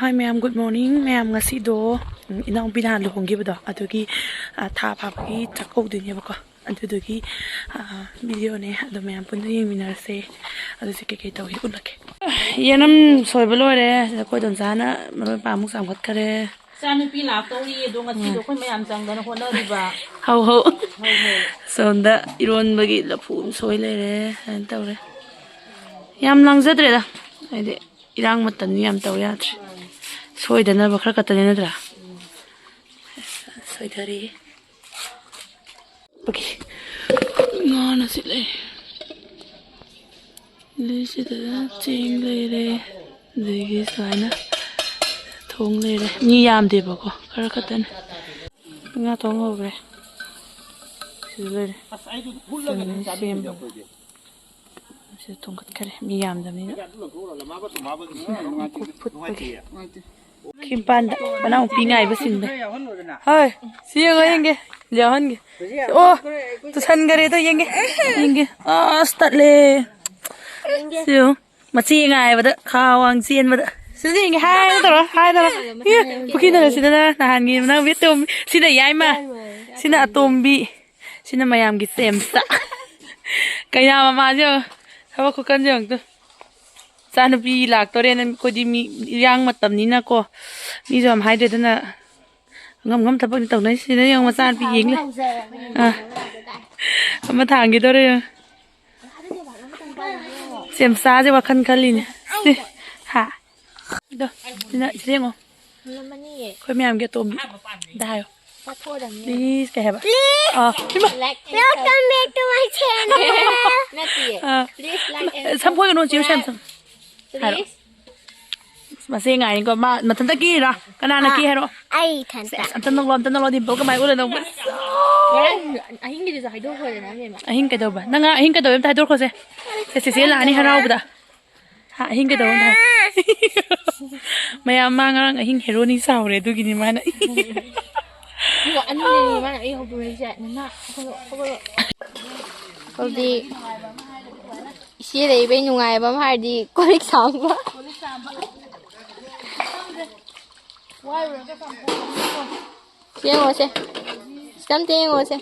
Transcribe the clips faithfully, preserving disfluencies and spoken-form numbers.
Hi ꯃꯌꯥꯝ, good morning ꯃꯌꯥꯝ꯫ ꯉꯁꯤꯗꯣ, ꯎꯝ, ꯏꯅꯥꯎꯄꯤ ꯅꯍꯥꯟ ꯂꯨꯍꯣꯡꯈꯤꯕꯗꯣ, ꯑꯗꯨꯒꯤ, ꯑ, ꯊꯥ ꯐꯥꯕꯒꯤ ꯆꯥꯛꯀꯧꯗꯣꯏꯅꯦꯕꯀꯣ꯫ ꯑꯗꯨꯗꯨꯒꯤ, ꯑ, video ꯅꯦ꯫ ꯑꯗꯣ ꯃꯌꯥꯝ ꯄꯨꯟꯅ ꯌꯦꯡꯃꯤꯟꯅꯔꯁꯦ꯫ ꯑꯗꯨꯁꯦ ꯀꯩꯀꯩ ꯇꯧꯏ ꯎꯠꯂꯛꯀꯦ꯫ ꯌꯦꯅꯝ ꯁꯣꯏꯕ ꯂꯣꯏꯔꯦ꯫ ꯑꯩꯈꯣꯏ ꯗꯣꯝꯆꯥꯅ ꯃꯔꯣꯏ ꯃꯄꯥꯡ ꯑꯃꯨꯛ ꯆꯥꯝꯈꯠꯈꯔꯦ꯫ ꯏꯆꯥꯅꯨꯄꯤ ꯂꯥꯛꯇꯧꯔꯤ ꯑꯗꯣ, ꯉꯁꯤꯗꯣ ꯑꯩꯈꯣꯏ ꯃꯌꯥꯝ ꯆꯪꯗꯅ ꯍꯣꯠꯅꯔꯤꯕ꯫ ꯍꯧ ꯍꯧ꯫ ꯍꯧ ꯍꯧ꯫ ꯁꯣꯝꯗ ꯏꯔꯣꯟꯕꯒꯤ ꯂꯐꯨ ꯑꯃ ꯁꯣꯏ ꯂꯩꯔꯦ꯫ ꯁꯨꯃꯥꯏꯅ ꯇꯧꯔꯦ꯫ ꯌꯥꯝ ꯂꯥꯡꯖꯗ꯭ꯔꯦꯗ꯫ ꯍꯥꯏꯗꯤ ꯏꯔꯥꯡ ꯃꯇꯝꯅꯤ, ꯌꯥꯝ ꯇꯧ ꯌꯥꯗ꯭ꯔꯦ꯫ ꯁꯣꯏꯗꯅꯕ ꯈꯔ ꯈꯛꯇꯅꯦ ꯅꯠꯇ꯭ꯔꯥ? ꯁꯣꯏꯊꯔꯤ꯫ ꯉꯥꯅ ꯁꯤ ꯂꯩ꯫ ꯑꯗꯩ ꯁꯤꯗ ꯆꯦꯡ ꯂꯩꯔꯦ꯫ ꯑꯗꯒꯤ ꯁꯨꯃꯥꯏꯅ ꯊꯣꯡ ꯂꯩꯔꯦ꯫ ꯃꯤ ꯌꯥꯝꯗꯦꯕꯀꯣ, ꯈꯔ ꯈꯛꯇꯅꯦ꯫ ꯉꯥ ꯊꯣꯡ ꯍꯧꯈ꯭ꯔꯦ꯫ ꯁꯤꯗ ꯂꯩꯔꯦ꯫ ꯁꯦꯝꯕ꯫ ꯁꯤꯗ ꯊꯣꯡꯒꯠꯈꯔꯦ, ꯃꯤ ꯌꯥꯝꯗꯕꯅꯤꯅ꯫ ꯃꯈꯨꯝ ꯐꯨꯠꯄꯒꯤ꯫ ꯈꯤꯝꯄꯥꯟꯗ ꯃꯅꯥꯎꯄꯤ ꯉꯥꯏꯕ ꯁꯤꯟꯗ꯫ ꯍꯣꯏ, ꯁꯤ ꯌꯦꯡꯉꯣ, ꯌꯦꯡꯒꯦ꯫ ꯌꯥꯎꯍꯟꯒꯦ꯫ ꯑꯣ, ꯇꯨꯁꯟꯈꯔꯦꯗꯣ, ꯌꯦꯡꯒꯦ꯫ ꯌꯦꯡꯒꯦ꯫ ꯑꯁ, ꯇꯠꯂꯦ꯫ ꯁꯤ ꯌꯦꯡꯉꯣ꯫ ꯃꯆꯦ ꯉꯥꯏꯕꯗ ꯈꯥ ꯋꯥꯡ ꯆꯦꯟꯕꯗ꯫ ꯁꯤꯗ ꯌꯦꯡꯒꯦ, ꯍꯥꯏ ꯇꯧꯔꯣ, ꯍꯥꯏ ꯇꯧꯔꯣ꯫ ꯑꯦ, ꯄꯨꯈ꯭ꯔꯤꯗꯅ ꯁꯤꯗꯅ ꯅꯍꯥꯟꯒꯤ ꯃꯅꯥꯎ ꯕꯦꯠꯇꯣꯝ-, ꯁꯤꯅ ꯌꯥꯏꯃ꯫ ꯁꯤꯅ ꯑꯇꯣꯝꯕꯤ꯫ ꯁꯤꯅ ꯃꯌꯥꯝꯒꯤ ꯆꯦꯝꯆꯥ꯫ ꯀꯩꯅꯥ ꯃꯃꯥꯁꯦ ꯌꯦꯡꯉꯣ꯫ ꯊꯕꯛ ꯈꯨꯀꯟꯁꯦ ꯌꯦꯡꯉꯣ ꯇꯨ꯫ ꯏꯆꯥꯅꯨꯄꯤ ꯂꯥꯛꯇꯣꯔꯦꯅ ꯑꯩꯈꯣꯏꯗꯤ ꯃꯤ ꯏꯔꯥꯡ ꯃꯇꯝꯅꯤꯅꯀꯣ꯫ ꯃꯤꯁꯨ ꯌꯥꯝ ꯍꯥꯏꯗ꯭ꯔꯦ, ꯑꯗꯨꯅ ꯑꯉꯝ ꯑꯉꯝ ꯊꯕꯛꯅꯤ ꯇꯧꯅꯩꯁꯤꯅ꯫ ꯌꯦꯡꯉꯣ, ꯃꯆꯥꯅꯨꯄꯤ ꯌꯦꯡ ꯂꯩ꯫ ꯑꯥ꯫ ꯑꯃ ꯊꯥꯡꯈꯤꯗꯧꯔꯦ ꯌꯦꯡꯉꯣ꯫ ꯁꯦꯝꯆꯥꯁꯦ ꯋꯥꯈꯜ ꯈꯜꯂꯤꯅꯦ꯫ ꯁꯤ, ꯍꯥ? ꯑꯗꯣ, ꯁꯤꯅ, ꯁꯤꯗ ꯌꯦꯡꯉꯣ꯫ ꯑꯩꯈꯣꯏ ꯃꯌꯥꯝꯒꯤ ꯑꯇꯣꯝꯕꯤ꯫ ꯑꯝꯇ ꯍꯥꯏꯌꯣ꯫ Please ꯀꯩ ꯍꯥꯏꯕ? ꯑꯥ, ꯏꯃꯥ꯫ Welcome back to my channel. Ah. Please like and ꯁꯝ ꯐꯣꯏꯒꯅꯨ, ꯆꯦ ꯁꯦꯝ ꯁꯝ꯫ ꯍꯥꯏꯔꯣ꯫ Please꯫ ꯃꯁꯤ ꯉꯥꯏꯅꯤꯀꯣ꯫ ꯃꯥ ꯃꯊꯟꯇ ꯀꯤꯔꯥ? ꯀꯅꯥꯅ ꯀꯤ ꯍꯥꯏꯔꯣ? ꯑꯩ ꯏꯊꯟꯇ꯫ ꯁꯦꯁ, ꯑꯝꯇ ꯅꯣꯛꯂꯣ, ꯑꯝꯇ ꯅꯣꯛꯂꯣ꯫ ꯗꯤꯝꯄꯜ ꯀꯃꯥꯏ ꯎꯠꯂꯦ ꯅꯣꯛꯄ? ꯉꯔꯥꯡ ꯑꯍꯤꯡꯒꯤꯗꯨꯁꯨ ꯍꯥꯏꯗꯣꯛꯈ꯭ꯔꯣꯗꯅ, ꯃꯦꯝꯃ꯫ ꯑꯍꯤꯡ ꯀꯩꯗꯧꯕ? ꯅꯪ ꯉꯔꯥꯡ ꯑꯍꯤꯡ ꯀꯩꯗꯧꯕ? ꯑꯝꯇ ꯍꯥꯏꯗꯣꯛꯈ꯭ꯔꯣꯁꯦ꯫ ꯁꯦ, ꯆꯦꯆꯦ ꯂꯥꯛꯑꯅꯤ ꯍꯔꯥꯎꯕꯗ꯫ ꯍꯥ, ꯑꯍꯤꯡ ꯀꯩꯗꯧꯕ? ꯃꯌꯥꯝ, ꯃꯥ ꯉꯔꯥꯡ ꯑꯍꯤꯡ ꯍꯦꯔꯣꯅꯤ ꯁꯥꯎꯔꯦ, ꯑꯗꯨꯒꯤꯅꯤ ꯃꯥꯅ꯫ ꯑꯗꯨꯒ ꯑꯅꯤꯅꯦ ꯃꯥꯅ ꯑꯩ ꯍꯧꯗꯣꯔꯛꯏꯁꯦ, "ꯅꯅꯥ, ꯍꯧꯒꯠꯂꯣ, ꯍꯧꯒꯠꯂꯣ꯫" ꯍꯧꯖꯤꯛ ꯏꯆꯦ ꯂꯩꯕꯩ ꯅꯨꯡꯉꯥꯏꯕ ꯑꯃ ꯍꯥꯏꯔꯗꯤ ꯀꯣꯜ ꯂꯤꯛ ꯆꯥꯝꯕ꯫ ꯌꯦꯡꯉꯣꯁꯦ, ꯁꯤꯗ ꯑꯝꯇ ꯌꯦꯡꯉꯣꯁꯦ,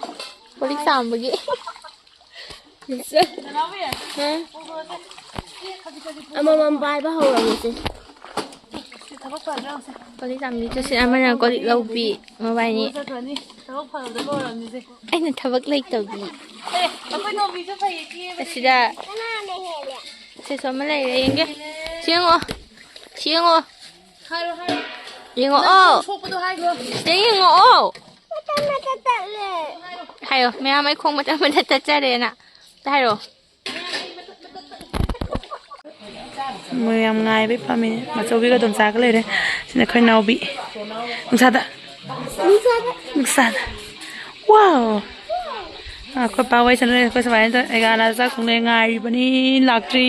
ꯀꯣꯜ ꯂꯤꯛ ꯆꯥꯝꯕꯒꯤ꯫ ꯑꯃꯃꯝ ꯄꯥꯏꯕ ꯍꯧꯔꯝꯃꯤꯁꯦ꯫ ꯀꯣꯜ ꯂꯤꯛ ꯆꯥꯝꯕꯤ ꯆꯠꯁꯤ, ꯑꯃꯅ ꯀꯣꯜ ꯂꯤꯛ ꯂꯧꯕꯤ꯫ ꯃꯕꯥꯏꯅꯤ꯫ ꯑꯩꯅ ꯊꯕꯛ ꯂꯩꯇꯕꯤ꯫ ꯑꯁꯤꯗ ꯁꯤꯁꯨ ꯑꯃ ꯂꯩꯔꯦ, ꯌꯦꯡꯒꯦ꯫ ꯁꯤ ꯌꯦꯡꯉꯣ꯫ ꯁꯤ ꯌꯦꯡꯉꯣ꯫ ꯌꯦꯡꯉꯛꯑꯣ꯫ ꯁꯤꯗ ꯌꯦꯡꯉꯛꯑꯣ꯫ ꯍꯥꯏꯌꯣ, ꯃꯌꯥꯝ ꯑꯩ ꯈꯣꯡ ꯃꯇꯠ ꯃꯇꯠ ꯇꯠꯆꯔꯦꯅ꯫ ꯑꯝꯇ ꯍꯥꯏꯔꯛꯑꯣ꯫ ꯃꯣꯏ ꯌꯥꯝ ꯉꯥꯏꯕꯩ ꯐꯝꯃꯤꯅꯦ꯫ ꯃꯆꯧꯕꯤꯒ ꯑꯗꯨꯝ ꯆꯥꯒ ꯂꯩꯔꯦ꯫ ꯁꯤꯅ ꯑꯩꯈꯣꯏ ꯅꯥꯎꯕꯤ꯫ ꯅꯨꯡꯁꯥꯗ꯫ ꯅꯨꯡꯁꯥꯗ꯫ ꯋꯥꯎ꯫ ꯑꯩꯈꯣꯏ ꯄꯥ ꯋꯥꯔꯤ ꯁꯥꯟꯅ ꯂꯩꯔꯦ꯫ ꯑꯩꯈꯣꯏ ꯁꯨꯃꯥꯏꯅ ꯇꯧ-, ꯑꯩꯒꯥꯅ ꯆꯥꯛ ꯊꯣꯡꯅ ꯉꯥꯏꯔꯤꯕꯅꯤ, ꯂꯥꯛꯇ꯭ꯔꯤ꯫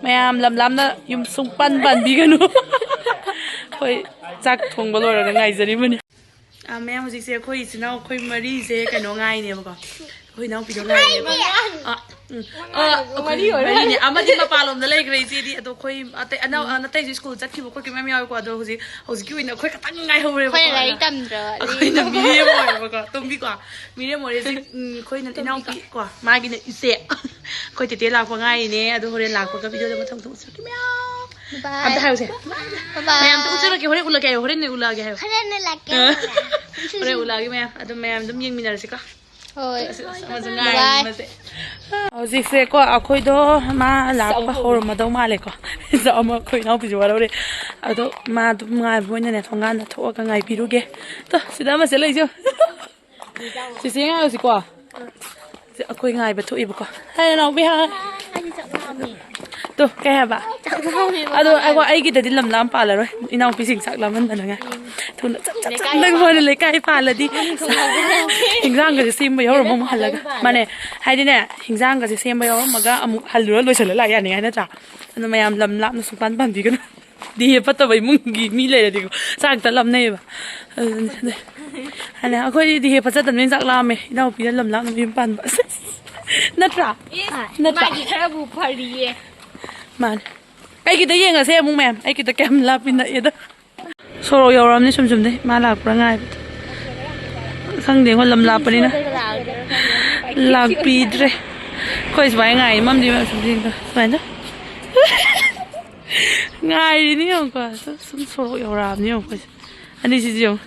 ꯃꯌꯥꯝ ꯂꯝ ꯂꯥꯞꯅ ꯌꯨꯝ ꯁꯨꯡꯄꯥꯟ ꯄꯥꯟꯕꯤꯒꯅꯨ꯫ ꯑꯩꯈꯣꯏ ꯆꯥꯛ ꯊꯣꯡꯕ ꯂꯣꯏꯔꯒ ꯉꯥꯏꯖꯔꯤꯕꯅꯤ꯫ ꯑ, ꯃꯌꯥꯝ, ꯍꯧꯖꯤꯛꯁꯦ ꯑꯩꯈꯣꯏ ꯏꯆꯤꯟ ꯏꯅꯥꯎ ꯑꯩꯈꯣꯏ ꯃꯔꯤꯁꯦ ꯀꯩꯅꯣ ꯉꯥꯏꯅꯦꯕꯀꯣ꯫ ꯑꯩꯈꯣꯏ ꯏꯅꯥꯎꯄꯤꯗꯣ ꯉꯥꯏꯅꯦꯕ꯫ ꯑ, ꯎꯝ꯫ ꯑ, ꯑꯩꯈꯣꯏ ꯃꯔꯤ ꯑꯣꯏꯔꯦ꯫ ꯃꯔꯤꯅꯦ꯫ ꯑꯃꯗꯤ ꯃꯄꯥꯟꯂꯣꯝꯗ ꯂꯩꯈ꯭ꯔꯦ ꯏꯆꯦꯗꯤ꯫ ꯑꯗꯣ ꯑꯩꯈꯣꯏ ꯑꯇꯩ ꯑꯅꯧ-, ꯎꯝ꯫ ꯑꯇꯩꯁꯨ ꯁ꯭ꯀꯨꯜ ꯆꯠꯈꯤꯕ ꯈꯣꯠꯈꯤꯕ ꯃꯌꯥꯝ ꯌꯥꯎꯋꯦꯀꯣ꯫ ꯑꯗꯣ ꯍꯧꯖꯤꯛ, ꯍꯧꯖꯤꯛꯀꯤ ꯑꯣꯏꯅ ꯑꯩꯈꯣꯏ ꯈꯛꯇꯪ ꯉꯥꯏꯍꯧꯔꯦꯕꯀꯣ꯫ ꯑꯩꯈꯣꯏꯅ ꯂꯥꯏꯔꯤꯛ ꯇꯝꯗ꯭ꯔꯕ꯫ ꯑꯩꯈꯣꯏꯅ ꯃꯤꯔꯦꯝ ꯑꯣꯏꯔꯦꯕꯀꯣ꯫ ꯇꯣꯝꯕꯤꯀꯣ꯫ ꯃꯤꯔꯦꯝ ꯑꯣꯏꯔꯦ ꯍꯧꯖꯤꯛ꯫ ꯎꯝ, ꯑꯩꯈꯣꯏꯅ ꯇꯣꯝꯕꯤꯀꯣ꯫ ꯏꯅꯥꯎꯄꯤ ꯀꯣ꯫ ꯃꯥꯒꯤꯅ ꯏꯆꯦ꯫ ꯑꯩꯈꯣꯏ ꯇꯦꯇꯦ ꯂꯥꯛꯄ ꯉꯥꯏꯔꯤꯅꯦ꯫ ꯑꯗꯣ ꯍꯣꯔꯦꯟ ꯂꯥꯛꯄꯒ ꯚꯤꯗꯤꯑꯣꯗ ꯃꯊꯪ ꯃꯊꯪ ꯎꯠꯆꯔꯛꯀꯦ ꯃꯌꯥꯝ꯫ ꯕꯥꯏ꯫ ꯑꯝꯇ ꯍꯥꯏꯌꯨꯁꯦ꯫ ꯕꯥꯏ꯫ ꯃꯌꯥꯝ ꯑꯝꯇ ꯎꯠꯆꯔꯛꯀꯦ꯫ ꯍꯣꯔꯦꯟ ꯎꯠꯂꯛꯀꯦ ꯍꯥꯏꯌꯣ꯫ ꯍꯣꯔꯦꯟ ꯎꯠꯂꯛꯑꯒꯦ ꯍꯥꯏꯌꯣ꯫ ꯍꯣꯔꯦꯟ ꯎꯠꯂꯛꯀꯦ꯫ ꯑ꯫ ꯍꯣꯔꯦꯟ ꯎꯠꯂꯛꯑꯒꯦ ꯃꯌꯥꯝ꯫ ꯑꯗꯨꯝ ꯃꯌꯥꯝ ꯑꯗꯨꯝ ꯌꯦꯡꯃꯤꯟꯅꯔꯁꯤꯀꯣ꯫ ꯍꯣꯏ꯫ ꯑꯁ, ꯑꯁ, ꯑꯃꯁꯨ ꯕꯥꯏ꯫ ꯉꯥꯏꯔꯦ, ꯑꯃꯁꯦ꯫ ꯍꯧꯖꯤꯛꯁꯦꯀꯣ ꯑꯩꯈꯣꯏꯗꯣ ꯃꯥ ꯂꯥꯛꯄ ꯍꯧꯔꯝꯃꯗꯧ ꯃꯥꯜꯂꯦꯀꯣ꯫ ꯑꯃ ꯑꯩꯈꯣꯏ ꯏꯅꯥꯎꯄꯤꯁꯨ ꯋꯥꯔꯧꯔꯦ꯫ ꯑꯗꯣ ꯃꯥ ꯑꯗꯨꯝ ꯉꯥꯏꯕ ꯑꯣꯏꯅꯅꯦ ꯊꯣꯡꯒꯥꯟꯗ ꯊꯣꯛꯑꯒ ꯉꯥꯏꯕꯤꯔꯨꯒꯦ꯫ ꯇꯣ, ꯁꯤꯗ ꯑꯃꯁꯦ ꯂꯩꯁꯦ꯫ ꯆꯤꯆꯦ ꯉꯥꯏꯔꯨꯁꯤꯀꯣ꯫ ꯁꯤ ꯑꯩꯈꯣꯏ ꯉꯥꯏꯕ ꯊꯣꯛꯏꯕꯀꯣ꯫ ꯍꯥꯏ, ꯅꯅꯥꯎꯕꯤ, ꯍꯥꯏ꯫ ꯑꯩꯗꯤ ꯆꯥꯛ ꯂꯥꯝꯃꯦ꯫ ꯇꯣ, ꯀꯩ ꯍꯥꯏꯕ? ꯆꯥꯛ ꯂꯥꯝꯃꯦꯕ꯫ ꯑꯗꯣ, ꯑꯩ ꯋꯥ-, ꯑꯩꯒꯤꯗꯗꯤ ꯂꯝ ꯂꯥꯝ ꯄꯥꯜꯂꯔꯣꯏ꯫ ꯏꯅꯥꯎꯄꯤꯁꯤꯡ ꯆꯥꯛ ꯂꯥꯝꯍꯟꯗꯅꯉꯥꯏ꯫ ꯎꯝ꯫ ꯊꯨꯅ ꯆꯞ, ꯆꯞ, ꯂꯩꯀꯥꯏ ꯆꯞ ꯅꯪ ꯄꯥꯜꯂꯦ꯫ ꯍꯣꯔꯦꯟ ꯂꯩꯀꯥꯏ ꯄꯥꯜꯂꯗꯤ꯫ ꯃꯅꯤꯡ ꯊꯣꯡ ꯍꯥꯡꯗꯣꯛꯑꯣ꯫ ꯏꯟꯖꯥꯡꯒꯁꯦ ꯁꯦꯝꯕ ꯌꯥꯎꯔꯝꯃꯣ ꯑꯃꯨꯛ ꯍꯜꯂꯒ꯫ ꯂꯩꯀꯥꯏ ꯄꯥꯜꯂꯦ꯫ ꯃꯥꯅꯦ꯫ ꯍꯥꯏꯗꯤꯅꯦ, ꯏꯟꯖꯥꯡꯒꯁꯦ ꯁꯦꯝꯕ ꯌꯥꯎꯔꯝꯃꯒ ꯑꯃꯨꯛ ꯍꯜꯂꯨꯔ ꯂꯣꯏꯁꯤꯜꯂ ꯂꯥꯛ ꯌꯥꯅꯤꯡꯉꯥꯏ ꯅꯠꯇ꯭ꯔꯥ? ꯑꯗꯣ ꯃꯌꯥꯝ ꯂꯝ ꯂꯥꯞꯅ ꯁꯨꯡꯄꯥꯟ ꯄꯥꯟꯕꯤꯒꯅꯨ꯫ ꯗꯤꯍꯦ ꯐꯠꯇꯕ ꯏꯃꯨꯡꯒꯤ ꯃꯤ ꯂꯩꯔꯗꯤꯀꯣ, ꯆꯥꯛ ꯍꯦꯛꯇ ꯂꯥꯝꯅꯩꯌꯦꯕ꯫ ꯑꯗꯨꯅꯦ, ꯑꯗꯨꯅꯦ꯫ ꯑꯗꯨꯅꯦ, ꯑꯩꯈꯣꯏꯗꯤ ꯗꯤꯍꯦ ꯐꯠꯆꯗꯕꯅꯤꯅ ꯆꯥꯛ ꯂꯥꯝꯃꯦ꯫ ꯏꯅꯥꯎꯄꯤꯅ ꯂꯝ ꯂꯥꯞꯅ ꯃꯌꯨꯝ ꯄꯥꯟꯕ꯫ ꯅꯠꯇ꯭ꯔꯥ? ꯏꯁ, ꯅꯠꯇ꯭ꯔꯥ? ꯃꯥꯒꯤ ꯈꯔꯕꯨ ꯐꯔꯤꯌꯦ꯫ ꯃꯥꯅꯦ꯫ ꯑꯩꯒꯤꯗ ꯌꯦꯡꯉꯁꯦ ꯑꯃꯨꯛ ꯃꯌꯥꯝ꯫ ꯑꯩꯒꯤꯗ ꯀꯌꯥꯝ ꯂꯥꯞꯄꯤ ꯅꯛꯑꯦꯗꯣ꯫ ꯁꯣꯔꯣꯛ ꯌꯧꯔꯛꯑꯕꯅꯤ ꯁꯨꯝ ꯁꯨꯝꯗꯤ꯫ ꯃꯥ ꯂꯥꯛꯄ꯭ꯔꯥ ꯉꯥꯏꯕꯗꯣ꯫ ꯈꯪꯗꯦ, ꯑꯩꯈꯣꯏ ꯂꯝ ꯂꯥꯞꯄꯅꯤꯅ꯫ ꯂꯥꯛꯄꯤꯗ꯭ꯔꯦ꯫ ꯑꯩꯈꯣꯏ ꯁꯨꯃꯥꯏꯅ ꯉꯥꯏ ꯃꯝꯗꯤ ꯃꯝ ꯁꯨꯝ ꯌꯦꯡꯗꯣ꯫ ꯁꯨꯃꯥꯏꯅ꯫ ꯉꯥꯏꯔꯤꯅꯤ ꯌꯦꯡꯉꯨꯀꯣ꯫ ꯁꯨꯝ, ꯁꯨꯝ ꯁꯣꯔꯣꯛ ꯌꯧꯔꯛꯑꯕꯅꯤ ꯌꯦꯡꯉꯨꯀꯣ꯫ ꯑꯅꯤꯁꯤꯁꯨ ꯌꯦꯡꯉꯨ꯫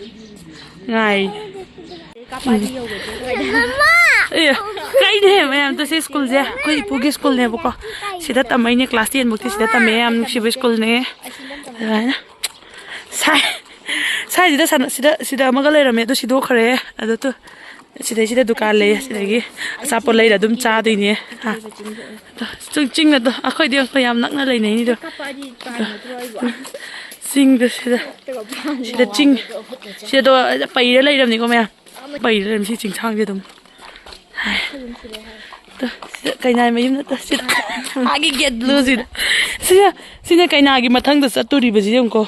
ꯉꯥꯏꯔꯤꯅꯤ꯫ ꯑꯦ, ꯀꯩꯅꯦ ꯃꯌꯥꯝ ꯇꯧꯁꯦ ꯁ꯭ꯀꯨꯜꯁꯦ꯫ ꯑꯩꯈꯣꯏ ꯏꯄꯨꯒꯤ ꯁ꯭ꯀꯨꯜꯅꯦꯕꯀꯣ꯫ ꯁꯤꯗ ꯇꯝꯃꯛꯏꯅꯦ, ꯀ꯭ꯂꯥꯁ ꯇꯦꯟ ꯐꯧꯗꯤ ꯁꯤꯗ ꯇꯝꯃꯛꯑꯦ꯫ ꯌꯥꯝ ꯅꯨꯡꯁꯤꯕ ꯁ꯭ꯀꯨꯜꯅꯦ꯫ ꯑꯗꯨꯃꯥꯏꯅ꯫ ꯁꯥꯏ-, ꯁꯥꯏꯁꯤꯗ ꯁꯥꯟꯅ-, ꯁꯤꯗ, ꯁꯤꯗ ꯑꯃꯒ ꯂꯩꯔꯝꯃꯦ, ꯑꯗꯨ ꯁꯤꯗꯣꯛꯈ꯭ꯔꯦ꯫ ꯑꯗꯨ ꯇꯨ, ꯁꯤꯗꯩꯁꯤꯗ ꯗꯨꯀꯥꯟ ꯂꯩꯌꯦ, ꯁꯤꯗꯒꯤ ꯑꯆꯥꯄꯣꯠ ꯂꯩꯔ ꯑꯗꯨꯝ ꯆꯥꯗꯣꯏꯅꯦ꯫ ꯑꯥ꯫ ꯆꯤꯡ-, ꯆꯤꯡ ꯑꯗꯣ ꯑꯩꯈꯣꯏꯗꯤ ꯑꯩꯈꯣꯏ ꯌꯥꯝ ꯅꯛꯅ ꯂꯩꯅꯩꯅꯤꯗꯣ꯫ ꯆꯤꯡꯗꯣ ꯁꯤꯗ, ꯁꯤꯗ ꯆꯤꯡ, ꯁꯤꯗ ꯄꯩꯔ ꯂꯩꯔꯝꯅꯤꯀꯣ ꯃꯌꯥꯝ꯫ ꯄꯩꯔ ꯂꯩꯔꯝꯅꯤ ꯁꯤ ꯆꯤꯡꯁꯥꯡꯁꯦ ꯑꯗꯨꯝ꯫ ꯍꯥꯏ꯫ ꯇꯨ, ꯁꯤꯗ ꯀꯩꯅꯥꯏ ꯃꯌꯨꯝ ꯅꯠꯇ ꯁꯤꯗ꯫ ꯑꯥꯒꯤ ꯒꯦꯠ ꯕ꯭ꯂꯨꯁꯤꯗ꯫ ꯁꯤꯅ, ꯁꯤꯅ ꯀꯩꯅꯥꯒꯤ ꯃꯊꯪꯗ ꯆꯠꯇꯣꯔꯤꯕꯁꯤ ꯌꯦꯡꯉꯨꯀꯣ꯫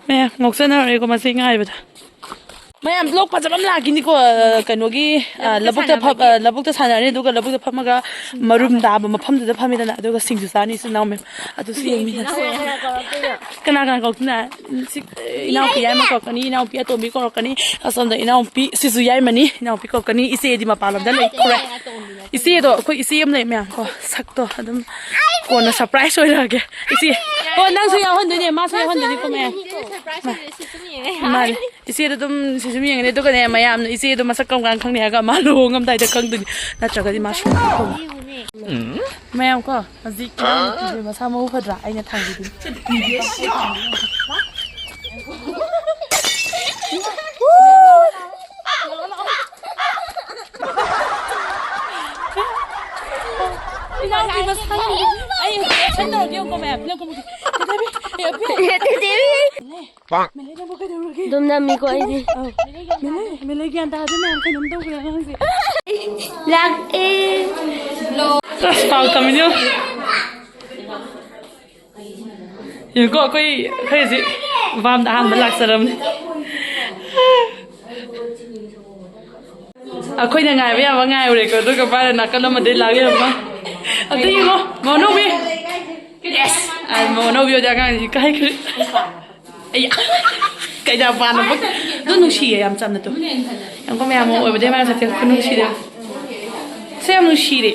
ꯃꯌꯥꯝ ꯉꯥꯎꯁꯟꯅꯔꯦꯀꯣ ꯃꯁꯤ ꯉꯥꯏꯕꯗ꯫ ꯃꯌꯥꯝ ꯕ꯭ꯂꯣꯛ ꯐꯖꯕ ꯑꯃ ꯂꯥꯛꯈꯤꯅꯤꯀꯣ, ꯑ, ꯀꯩꯅꯣꯒꯤ, ꯑ, ꯂꯧꯕꯨꯛꯇ ꯐꯝ-, ꯑ, ꯂꯧꯕꯨꯛꯇ ꯁꯥꯟꯅꯔꯅꯤ, ꯑꯗꯨꯒ ꯂꯧꯕꯨꯛꯇ ꯐꯝꯃꯒ ꯃꯔꯨꯝ ꯇꯥꯕ ꯃꯐꯝꯗꯨꯗ ꯐꯝꯃꯤꯗꯅ, ꯑꯗꯨꯒ ꯁꯤꯡꯖꯨ ꯆꯥꯅꯤ ꯏꯆꯤꯟ ꯏꯅꯥꯎ ꯃꯌꯥꯝ꯫ ꯑꯗꯨꯁꯨ ꯌꯦꯡꯃꯤꯟꯅꯁꯤ꯫ ꯀꯅꯥ ꯀꯅꯥ ꯀꯧꯗꯣꯏꯅꯣ? ꯁꯤ, ꯏꯅꯥꯎꯄꯤ ꯌꯥꯏꯃ ꯀꯧꯔꯛꯀꯅꯤ, ꯏꯅꯥꯎꯄꯤ ꯑꯇꯣꯝꯕꯤ ꯀꯧꯔꯛꯀꯅꯤ, ꯑꯁꯣꯝꯗ ꯏꯅꯥꯎꯄꯤ ꯁꯤꯁꯨ ꯌꯥꯏꯃꯅꯤ, ꯏꯅꯥꯎꯄꯤ ꯀꯧꯔꯛꯀꯅꯤ, ꯏꯆꯦꯗꯤ ꯃꯄꯥꯟ ꯂꯝꯗ ꯂꯩꯈ꯭ꯔꯦ꯫ ꯏꯆꯦꯗꯣ, ꯑꯩꯈꯣꯏ ꯏꯆꯦ ꯑꯃ ꯂꯩ ꯃꯌꯥꯝ ꯀꯣ, ꯁꯛꯇꯣ ꯑꯗꯨꯝ ꯀꯣꯟꯅ ꯁꯔꯄ꯭ꯔꯥꯏꯁ ꯑꯣꯏꯔꯛꯑꯒꯦ꯫ ꯏꯆꯦ, ꯑꯣ, ꯅꯪꯁꯨ ꯌꯥꯎꯍꯟꯗꯣꯏꯅꯦ, ꯃꯥꯁꯨ ꯌꯥꯎꯍꯟꯗꯣꯏꯅꯤꯀꯣ ꯃꯌꯥꯝ꯫ ꯃꯥꯅꯦ꯫ ꯏꯆꯦꯗꯣ ꯑꯗꯨꯝ ꯁꯤꯁꯨ ꯌꯦꯡꯒꯅꯤ, ꯑꯗꯨꯒꯅꯦ ꯃꯌꯥꯝꯅ ꯏꯆꯦꯗꯣ ꯃꯁꯛ ꯀꯔꯝ ꯀꯥꯟꯗ ꯈꯪꯅꯤ ꯍꯥꯏꯔꯒ ꯃꯥ ꯂꯨꯍꯣꯡꯉꯝꯗꯥꯏꯗ ꯈꯪꯗꯣꯏꯅꯤ, ꯅꯠꯇ꯭ꯔꯒꯗꯤ ꯃꯥ ꯁꯨꯡꯈꯪ ꯈꯪꯉꯣꯏ꯫ ꯃꯌꯥꯝ ꯀꯣ, ꯍꯧꯖꯤꯛ ꯏꯅꯥꯎꯅꯨꯄꯤꯁꯦ ꯃꯁꯥ ꯃꯎ ꯐꯗ꯭ꯔꯥ? ꯑꯩꯅ ꯊꯥꯡꯕꯤꯗꯣꯏꯅꯤ꯫ ꯏꯅꯥꯎꯄꯤ ꯃꯁꯥ ꯌꯥꯝ-, ꯑꯩ ꯍꯧꯖꯤꯛ ꯑꯦꯛꯁꯟ ꯇꯧꯔꯒꯦ ꯌꯦꯡꯉꯨꯀꯣ ꯃꯌꯥꯝ꯫ ꯅꯪ ꯀꯨꯝꯃꯨ꯫ ꯇꯦꯇꯦꯕꯤ, ꯑꯦ, ꯑꯕꯤ꯫ ꯃꯦꯂꯩ, ꯅꯪꯕꯨ ꯀꯩꯗꯧꯔꯒꯦ? ꯑꯗꯨꯝ ꯅꯝꯃꯤꯀꯣ ꯑꯩꯗꯤ꯫ ꯑꯧ꯫ ꯃꯦꯂꯩ, ꯃꯦꯂꯩ ꯒ꯭ꯌꯥꯟ ꯇꯥꯗꯦ ꯃꯌꯥꯝ, ꯀꯩꯅꯣꯝ ꯇꯧꯈ꯭ꯔꯦ ꯑꯉꯥꯡꯁꯦ꯫ ꯂꯥꯛꯑꯦ꯫ ꯑꯁ, ꯄꯥꯎ ꯇꯝꯃꯤꯅꯦ꯫ ꯌꯦꯡꯉꯨꯀꯣ, ꯑꯩꯈꯣꯏ, ꯑꯩꯈꯣꯏ ꯍꯧꯖꯤꯛ ꯕꯥꯝꯗ ꯑꯍꯥꯟꯕ ꯂꯥꯛꯆꯔꯝꯅꯤ꯫ ꯑꯩꯈꯣꯏꯅ ꯉꯥꯏꯕ ꯌꯥꯕ ꯉꯥꯏꯔꯨꯔꯦꯀꯣ, ꯑꯗꯨꯒ ꯃꯥꯅ ꯅꯥꯀꯟ ꯑꯃꯗꯩ ꯂꯥꯛ ꯂꯩꯔꯝꯕ꯫ ꯑꯗꯨ ꯌꯦꯡꯉꯣ, ꯃꯅꯨꯕꯤ꯫ ꯌꯦꯁ! ꯑꯅꯧꯕꯤ ꯑꯣꯏꯗꯤ ꯑꯉꯥꯡꯁꯤ ꯀꯥꯏꯈ꯭ꯔꯦ꯫ ꯑꯩ ꯀꯩꯗ ꯄꯥꯟꯅꯕ? ꯑꯗꯨ ꯅꯨꯡꯁꯤꯌꯦ ꯌꯥꯝ ꯆꯝꯅ ꯇꯨ꯫ ꯌꯥꯝ ꯀꯣ ꯃꯌꯥꯝ ꯑꯃ ꯑꯣꯏꯕꯗꯤ ꯃꯥꯅ ꯁꯛꯁꯦ ꯈꯨꯅꯨꯡꯁꯤꯗ꯫ ꯁꯦ ꯌꯥꯝ ꯅꯨꯡꯁꯤꯔꯦ꯫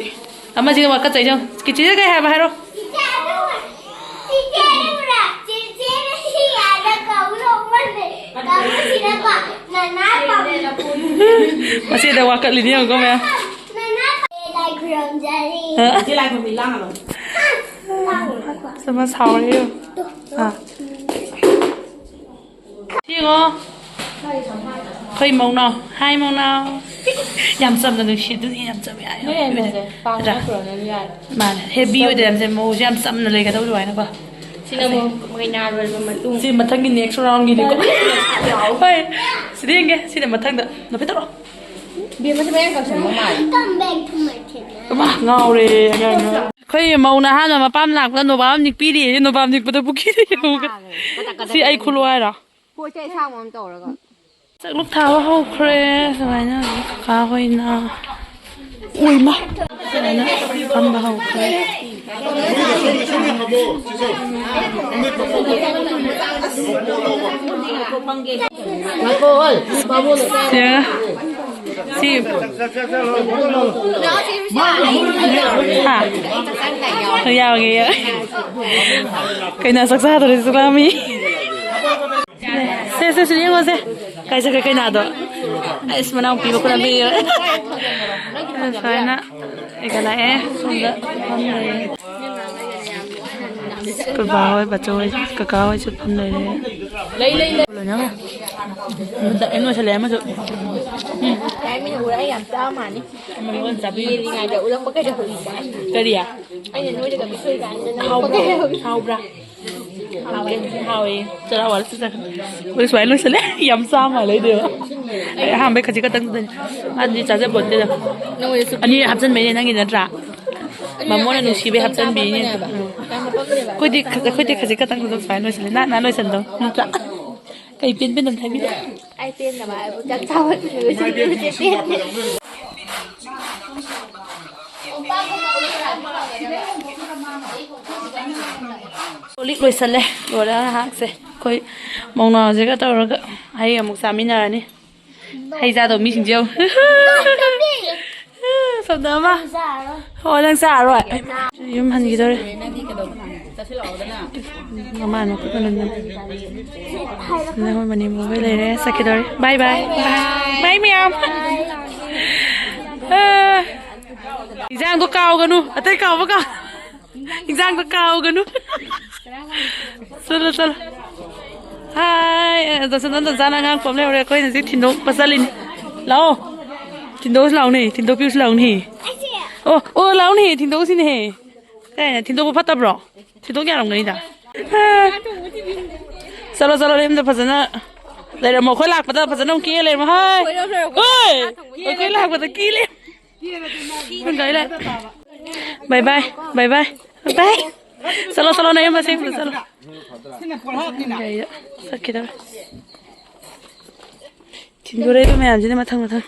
ꯑꯃꯁꯤꯒ ꯋꯥꯀꯠꯆꯩ ꯌꯦꯡꯉꯨ꯫ ꯀꯤꯆꯤꯗ ꯀꯩ ꯍꯥꯏꯕ ꯍꯥꯏꯔꯣ? ꯃꯁꯤꯗ ꯋꯥꯀꯠꯂꯤꯅꯤ ꯌꯦꯡꯉꯨꯀꯣ ꯃꯌꯥꯝ꯫ ꯂꯥꯏ ꯈꯨꯔꯨꯝꯖꯔꯤ꯫ ꯑ? ꯏꯆꯦ ꯂꯥꯏ ꯈꯨꯔꯨꯝꯕꯤ ꯂꯥꯡꯉꯅꯨ꯫ ꯁꯃ ꯁꯥꯎꯔꯦ ꯌꯦꯡꯉꯨ꯫ ꯑ꯫ ꯁꯤ ꯌꯦꯡꯉꯣ꯫ ꯑꯩꯈꯣꯏ ꯃꯧꯅꯥꯎ꯫ ꯍꯥꯏ ꯃꯧꯅꯥꯎ꯫ ꯌꯥꯝ ꯆꯝꯅ ꯅꯨꯡꯁꯤ ꯑꯗꯨꯅꯤ ꯌꯥꯝ ꯆꯝꯃꯦ ꯍꯥꯏ꯫ ꯅꯣꯏ ꯌꯥꯏꯐꯁꯦ ꯄꯥꯝꯃꯦ ꯅꯠꯇ꯭ꯔꯥ? ꯈꯨꯔꯨꯝꯅꯕꯤ ꯌꯥꯏ꯫ ꯃꯥꯅꯦ ꯍꯦꯕꯤ ꯑꯣꯏꯗꯦ ꯌꯥꯝ ꯆꯝ-, ꯃꯧꯁꯦ ꯌꯥꯝ ꯆꯝꯅ ꯂꯩꯒꯗꯧꯕ ꯑꯗꯨꯃꯥꯏꯅꯀꯣ꯫ ꯁꯤꯅ ꯑꯃꯨꯛ ꯀꯩꯅꯥ ꯂꯣꯏꯔꯕ ꯃꯇꯨꯡ꯫ ꯁꯤ ꯃꯊꯪꯒꯤ next round ꯒꯤꯅꯤꯀꯣ꯫ ꯍꯣꯏ꯫ ꯁꯤꯗꯤ ꯌꯦꯡꯒꯦ꯫ ꯁꯤꯅ ꯃꯊꯪꯗ꯫ ꯅꯨꯄꯤ ꯇꯧꯔꯣ꯫ ꯕꯦꯝꯃꯁꯦ ꯃꯌꯥꯡ ꯀꯪꯁꯟꯕ ꯃꯥꯜꯂꯦ꯫ Come back to my channel. ꯑꯃ ꯉꯥꯎꯔꯦ ꯑꯉꯥꯡ ꯉꯥꯎꯔꯦ꯫ ꯑꯩꯈꯣꯏ ꯃꯧꯅ ꯑꯍꯥꯟꯕ ꯃꯄꯥꯝ ꯂꯥꯛꯄꯗ ꯅꯣꯕꯥꯞ ꯑꯃ ꯅꯤꯛꯄꯤꯔꯤ꯫ ꯅꯣꯕꯥꯞ ꯅꯤꯛꯄꯗ ꯄꯨꯈ꯭ꯔꯤꯗ ꯌꯧꯈ꯭ꯔꯦ꯫ ꯁꯤ ꯑꯩ ꯈꯨꯜꯂꯨ ꯍꯥꯏꯔꯣ? ꯄꯣꯠ ꯆꯩ ꯑꯁꯥꯡꯕ ꯑꯃ ꯇꯧꯔꯒ꯫ ꯆꯥꯛꯂꯨꯛ ꯊꯥꯕ ꯍꯧꯈ꯭ꯔꯦ꯫ ꯁꯨꯃꯥꯏꯅ ꯍꯧꯖꯤꯛ ꯀꯀꯥ ꯍꯣꯏꯅ꯫ ꯎꯏꯃ! ꯁꯨꯃꯥꯏꯅ ꯐꯝꯕ ꯍꯧꯈ꯭ꯔꯦ꯫ ꯁꯤ, ꯁꯤ꯫ ꯍꯥ? ꯌꯥꯎꯒꯦ, ꯌꯥꯎꯒꯦ꯫ ꯀꯩꯅꯣ ꯆꯥꯛ ꯆꯥꯗꯣꯔꯦ, ꯆꯥꯛ ꯂꯥꯝꯃꯤ꯫ ꯁꯦ, ꯁꯦ, ꯁꯤ ꯌꯦꯡꯉꯣꯁꯦ꯫ ꯀꯥꯏ ꯆꯠꯈ꯭ꯔꯦ ꯀꯩꯅꯥꯗꯣ? ꯑꯩꯁ, ꯃꯅꯥꯎꯄꯤ ꯃꯈꯨꯠ ꯂꯝꯕꯤ꯫ ꯁꯨꯃꯥꯏꯅ ꯑꯩꯒ ꯂꯥꯛꯑꯦ꯫ ꯁꯣꯝꯗ ꯐꯝ ꯂꯩꯔꯦ꯫ ꯑꯩꯈꯣꯏ ꯕꯥ ꯍꯣꯏ, ꯕꯥꯆꯧ ꯍꯣꯏ, ꯀꯀꯥ ꯍꯣꯏꯁꯨ ꯐꯝ ꯂꯩꯔꯦ꯫ ꯂꯩ, ꯂꯩ, ꯂꯩ꯫ ꯂꯣꯏꯅꯃꯛ꯫ ꯑꯩ ꯂꯣꯏꯁꯜꯂꯦ ꯑꯃꯁꯨ꯫ ꯎꯝ꯫ ꯌꯥꯏ, ꯃꯤꯅ ꯎꯔ ꯑꯩ ꯌꯥꯝ ꯆꯥꯕ ꯃꯥꯜꯂꯤ꯫ ꯑꯃ ꯂꯣꯏ ꯆꯥꯕꯤꯔꯦ꯫ ꯌꯦꯜꯂꯤꯉꯩꯗ ꯎꯠꯂꯛꯄ ꯀꯩꯗꯧꯔꯤꯕ? ꯀꯔꯤ? ꯑꯩꯅ ꯅꯣꯏꯗꯒ ꯄꯤꯊꯣꯛꯏ ꯀꯥꯟꯗ ꯅꯪ ꯍꯥꯎꯕ꯭ꯔꯣ? ꯍꯥꯎꯕ꯭ꯔꯥ? ꯍꯥꯎꯋꯦ, ꯍꯥꯎꯋꯦ꯫ ꯆꯔꯥ ꯋꯥꯜꯂ ꯆꯠꯈ꯭ꯔꯦ꯫ ꯑꯩꯈꯣꯏ ꯁꯨꯃꯥꯏꯅ ꯂꯣꯏꯁꯤꯜꯂꯦ꯫ ꯌꯥꯝ ꯆꯥ ꯃꯥꯜꯂꯦ ꯑꯩꯗꯤ꯫ ꯑꯩ ꯑꯍꯥꯟꯕꯩ ꯈꯖꯤꯛ ꯈꯛꯇꯪ ꯆꯥꯏ꯫ ꯃꯥꯗꯤ ꯆꯥꯖꯄꯣꯠꯇꯦꯗ꯫ ꯅꯪ ꯑꯣꯏꯔꯁꯨ ꯑꯅꯤ ꯍꯥꯞꯆꯟꯕꯩꯅꯦ ꯅꯪꯒꯤ ꯅꯠꯇ꯭ꯔꯥ? ꯑꯗꯨꯅ ꯕꯥꯃꯣꯟꯅ ꯈꯖꯤꯛ ꯅꯨꯡꯁꯤꯕꯩ ꯈꯛꯇꯪ ꯍꯥꯞꯆꯟꯕꯤꯅꯦ꯫ ꯆꯥꯕ ꯎꯝ꯫ ꯌꯥꯝꯅ ꯄꯛꯇꯦꯕ꯫ ꯑꯩꯈꯣꯏꯗꯤ, ꯑꯩꯈꯣꯏꯗꯤ ꯈꯖꯤꯛ ꯈꯛꯇꯪ ꯑꯗꯨꯝ ꯁꯨꯃꯥꯏꯅ ꯂꯣꯏꯁꯤꯜꯂꯦ꯫ ꯅꯥꯟ ꯅꯥꯟ ꯂꯣꯏꯁꯤꯟꯗꯧ ꯅꯠꯇ꯭ꯔꯥ? ꯀꯩ ꯄꯦꯟ ꯄꯦꯟꯗ ꯍꯥꯏꯕꯤꯔꯣ? ꯑꯩ ꯄꯦꯟꯗꯕ ꯍꯥꯏꯕꯨ ꯆꯥꯛ ꯆꯥꯕ ꯊꯤꯡꯉꯤꯕ ꯆꯤꯡꯗꯨꯁꯨ ꯄꯦꯟꯗꯦ꯫ ꯀꯣꯜ ꯂꯤꯛ ꯂꯣꯏꯁꯜꯂꯦ꯫ ꯂꯣꯏꯔꯦ ꯉꯥꯏꯍꯥꯛꯁꯦ꯫ ꯑꯩꯈꯣꯏ ꯃꯧꯅꯥꯎꯁꯤꯒ ꯇꯧꯔꯒ ꯍꯩ ꯑꯃꯨꯛ ꯆꯥꯃꯤꯟꯅꯔꯅꯤ꯫ ꯍꯩ ꯆꯥꯗꯧ ꯃꯤꯁꯤꯡꯁꯦ ꯌꯦꯡꯉꯨ꯫ ꯁꯣꯝꯗ ꯑꯃ꯫ ꯑꯣ, ꯅꯪ ꯆꯥꯔꯔꯣꯏ? ꯌꯨꯝ ꯍꯟꯈꯤꯗꯧꯔꯦ꯫ ꯃꯃꯥꯅ ꯈꯨꯠꯅ ꯅꯝꯅ꯫ ꯅꯪ ꯃꯅꯤ ꯃꯣꯏ ꯂꯩꯔꯦ꯫ ꯆꯠꯈꯤꯗꯧꯔꯦ꯫ ꯕꯥꯏ ꯕꯥꯏ꯫ ꯕꯥꯏ ꯃꯌꯥꯝ꯫ ꯑ, ꯏꯟꯖꯥꯡꯗꯣ ꯀꯥꯎꯒꯅꯨ꯫ ꯑꯇꯩ ꯀꯥꯎꯕ ꯀꯥꯎ-, ꯏꯟꯖꯥꯡꯗꯣ ꯀꯥꯎꯒꯅꯨ꯫ ꯆꯠꯂꯣ, ꯆꯠꯂꯣ꯫ ꯍꯥꯏ, ꯑꯦ, ꯗꯣꯁꯟ ꯗꯣꯟ ꯆꯥꯅ ꯑꯉꯥꯡ ꯄꯣꯝ ꯂꯩꯍꯧꯔꯦ꯫ ꯑꯩꯈꯣꯏꯅ ꯍꯧꯖꯤꯛ ꯊꯤꯟꯗꯣꯛꯄ ꯆꯠꯂꯤꯅꯤ꯫ ꯂꯥꯛꯑꯣ꯫ ꯊꯤꯟꯗꯣꯛꯎꯁꯤ ꯂꯥꯛꯑꯣꯅꯦ꯫ ꯊꯤꯟꯗꯣꯛꯄꯤꯌꯨꯁꯤ ꯂꯥꯛꯑꯣꯅꯦ꯫ ꯑꯣ, ꯑꯣ, ꯂꯥꯛꯑꯣꯅꯦ꯫ ꯊꯤꯟꯗꯣꯛꯎꯁꯤꯅꯦꯍꯦ꯫ ꯀꯩꯅꯣ, ꯊꯤꯟꯗꯣꯛꯄ ꯐꯠꯇꯕ꯭ꯔꯣ? ꯊꯤꯟꯗꯣꯛ ꯌꯥꯔꯝꯒꯅꯤꯗ꯫ ꯑꯦ꯫ ꯆꯠꯂꯣ, ꯆꯠꯂꯣ, ꯌꯨꯝꯗ ꯐꯖꯅ ꯂꯩꯔꯝꯃꯣ꯫ ꯑꯩꯈꯣꯏ ꯂꯥꯛꯄꯗ ꯐꯖꯅ ꯑꯃꯨꯛ ꯀꯦ ꯂꯩꯔꯝꯃꯣ꯫ ꯍꯥꯏ꯫ ꯍꯣꯏ, ꯑꯩꯈꯣꯏ ꯂꯥꯛꯄꯗ ꯀꯦ ꯂꯩꯔꯝꯃꯣ꯫ ꯅꯪ ꯒꯥꯔꯤ ꯂꯥꯛꯑꯦ꯫ ꯕꯥꯏ ꯕꯥꯏ, ꯕꯥꯏ ꯕꯥꯏ, ꯕꯥꯏ꯫ ꯆꯠꯂꯣ, ꯆꯠꯂꯣ, ꯅꯌꯨꯝ ꯑꯁꯦꯡꯕꯗ ꯆꯠꯂꯣ꯫ ꯒꯥꯔꯤꯗ ꯆꯠꯈꯤꯗꯧꯔꯦ꯫ ꯊꯤꯟꯗꯣꯔꯛꯏꯕ ꯃꯌꯥꯝꯁꯤꯅ ꯃꯊꯪ ꯃꯊꯪ꯫